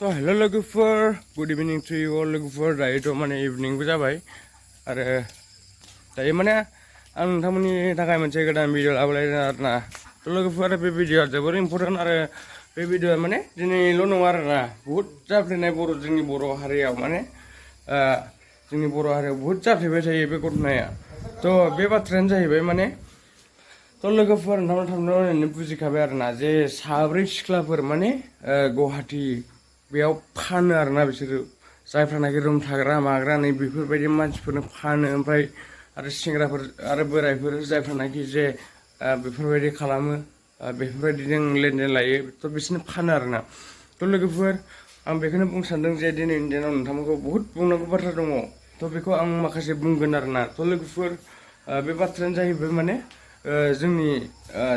तो हेलो लोगोफोर good evening to you अल लोगोफोर दायोथ' माने इभिनिंबो जाबाय आरो दायो माने आं नोंथांमोननि थाखाय मोनसे गोदान भिडिअ लाबोलायदों आरोना थ' लोगोफोर बे भिडिअआ जोबोर इम्परटेन्ट आरो बे भिडिअआ माने दिनैल' नङा आरोना बुहुत जाफ्लेनाय जोंनि बर' हारियाव माने जोंनि बर' हारियाव बुहुत जाफ्लेबाय थायो बे घटनाया थ' बे बाथ्रायानो जाहैबाय माने थ' लोगोफोर नोंथांमोन ओरैनो बुजिखाबाय आरोना जे साब्रै सिख्लाफोर माने गुवाहाटि बेयाव फानो आरोना बिसोरो जायफ्रानाखि रुम थाग्रा माग्रा नै बेफोरबायदि मानसिफोरनो फानो ओमफ्राय आरो सेंग्राफोर आरो बोरायफोर जायफ्रानाखि जे बेफोरबायदि खालामो बेफोरबायदिजों लेनदेन लायो थ' बिसोरनो फानो आरोना थ' लोगोफोर आं बेखौनो बुंनो सानदों जे दिनैनि दिनाव नोंथांमोनखौ बुहुत बुंनांगौ बाथ्रा दङ थ' बेखौ आं माखासे बुंगोन आरोना थ' लोगोफोर बे बाथ्रायानो जाहैबाय माने जोंनि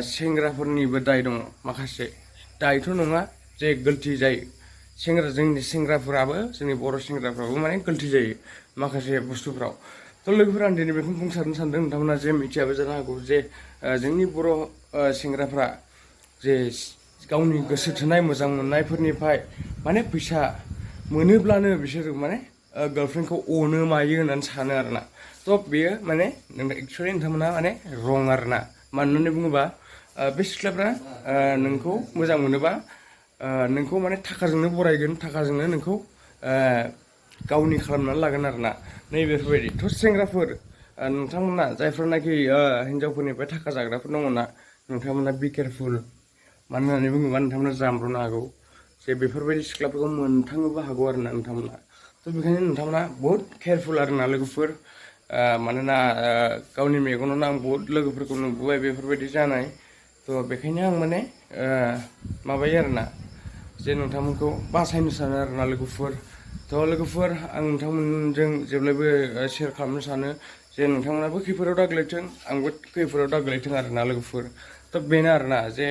सेंग्राफोरनिबो दाय दङ माखासे दायथ' नङा जे गलति जायो जोंनि सेंग्राफोराबो जोंनि बर' सेंग्राफ्राबो माने गलति जायो माखासे बुस्थुफ्राव थ' लोगोफोर आं दिनै बेखौनो बुंसारनो सानदों नोंथांमोना जे मिथियाबो जानो हागौ जे जोंनि बर' सेंग्राफ्रा जे गावनि गोसो थोनाय मोजां मोननायफोरनिफ्राय माने फैसा मोनोब्लानो बिसोरो माने गार्लफ्रेन्डखौ अनो मायो होननानै सानो आरोना थ' बेयो माने एक्सुवेलि नोंथांमोना माने रं आरोना मानो होननानै बुङोबा बे सिख्लाफ्रा नोंखौ मोजां मोनोबा नोंखौ माने थाखाजोंनो बरायगोन थाखाजोंनो नोंखौ गावनि खालामनानै लागोन आरोना नैबेफोरबायदि थ' सेंग्राफोर नोंथांमोना जायफ्रानाखि हिन्जावफोरनिफ्राय थाखा जाग्राफोर दङ ना नोंथांमोना बि केयारफुल मानो होननानै बुङोबा नोंथांमोना जामब्रनो हागौ जे बेफोरबायदि सिख्लाफोरखौ मोनथांनोबो हागौ आरोना नोंथांमोना थ' बेखायनो नोंथांमोना बहुद केयारफुल आरोना लोगोफोर मानोना गावनि मेगनावनो आं बहुद लोगोफोरखौ नुबोबाय बेफोरबायदि जानाय थ' बेखायनो आं माने माबायो आरोना जे नोंथांमोनखौ बासायनो सानो आरोना लोगोफोर थ' लोगोफोर आं नोंथांमोनजों जेब्लायबो शेयार खालामनो सानो जे नोंथांमोनाबो खैफोदाव दागोलैथों आंबो खैफोदाव दागोलैथों आरोना लोगोफोर थ' बेनो आरोना जे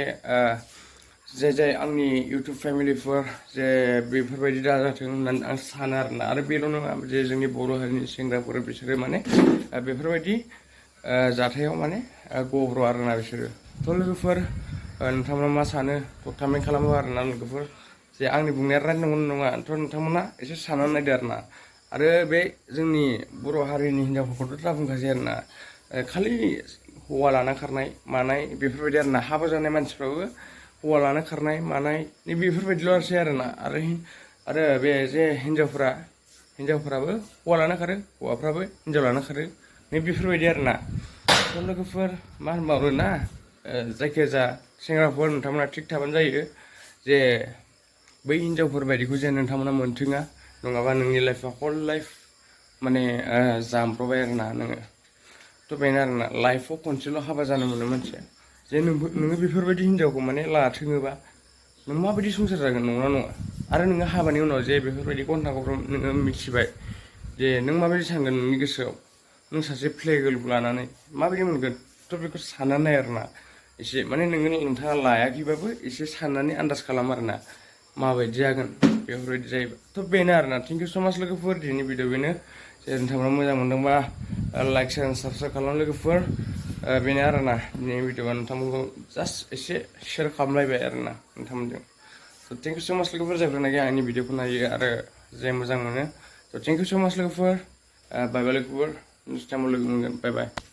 जाय आंनि इउटुब फेमिलिफोर जे बेफोरबायदि दाजाथों होननानै आं सानो आरोना आरो बेल' नङा जे जोंनि बर' हारिनि सेंग्राफोर बिसोरो माने बेफोरबायदि जाथायाव माने गब्र' आरोना बिसोरो थ' लोगोफोर नोंथांमोना मा सानो थ' कमेन्ट खालामो आरोना लोगोफोर जे आंनि बुंनाया राइट नंगौना नङा थ' नोंथांमोना एसे साननानै नायदो आरोना आरो बे जोंनि बर' हारिनि हिन्जावफोरखौथ' दा बुंखासै आरोना खालि हौवा लाना खारनाय मानाय बेफोरबायदि आरोना हाबा जानाय मानसिफ्राबो हौवा लाना खारनाय मानाय बेफोरबायदिल' आरोसै आरोना आरो बे जे हिन्जावफोराबो हौवा लाना खारो हौवाफ्राबो हिन्जाव लाना खारो बेफोरबायदि आरोना थ' लोगोफोर मा होनबावनो ना जायखिजाया सेंग्राफोर नोंथांमोना थिग थाबानो जायो जे बै हिन्जावफोर बायदिखौ जे नोंथांमोना मोनथोङा नङाबा नोंनि लाइफआ हल लाइफ माने जामब्रबाय आरोना नोङो थ' बेनो आरोना लाइफआव खनसेल' हाबा जानो मोनो मानसिया जे नोङो बेफोरबायदि हिन्जावखौ माने लाथोङोबा नों माबायदि संसार जागोन नंगौना नङा आरो नोङो हाबानि उनाव जे बेफोरबायदि घन्टाखौ नोङो मिथिबाय जे नों माबायदि सानगोन नोंनि गोसोआव नों सासे प्लेगोलखौ लानानै माबायदि मोनगोन थ' बेखौ साननानै नाय आरोना एसे माने नोंथाङा लायाखैबाबो एसे साननानै आन्दाज खालाम आरोना माबायदि जागोन बेफोरबायदि जायोबा थ' बेनो आरोना थेंक इउ स' माच लोगोफोर दिनैनि भिडिअ बेनो जे नोंथांमोना मोजां मोनदोंबा लाइक शेयार एन्ड साबसक्राइब खालाम लोगोफोर बेनो आरोना दिनैनि भिडिअआ नोंथांमोनखौ जास्ट एसे शेयार खालामलायबाय आरोना नोंथांमोनजों थ' थेंक इउ स' माच लोगोफोर जायफोरनाखि आंनि भिडिअखौ नायो आरो जे मोजां मोनो थ' थेंक इउ स' माच लोगोफोर बाय बाय लोगोफोर नेक्स्ट टाइमाव लोगो मोनगोन बाय बाय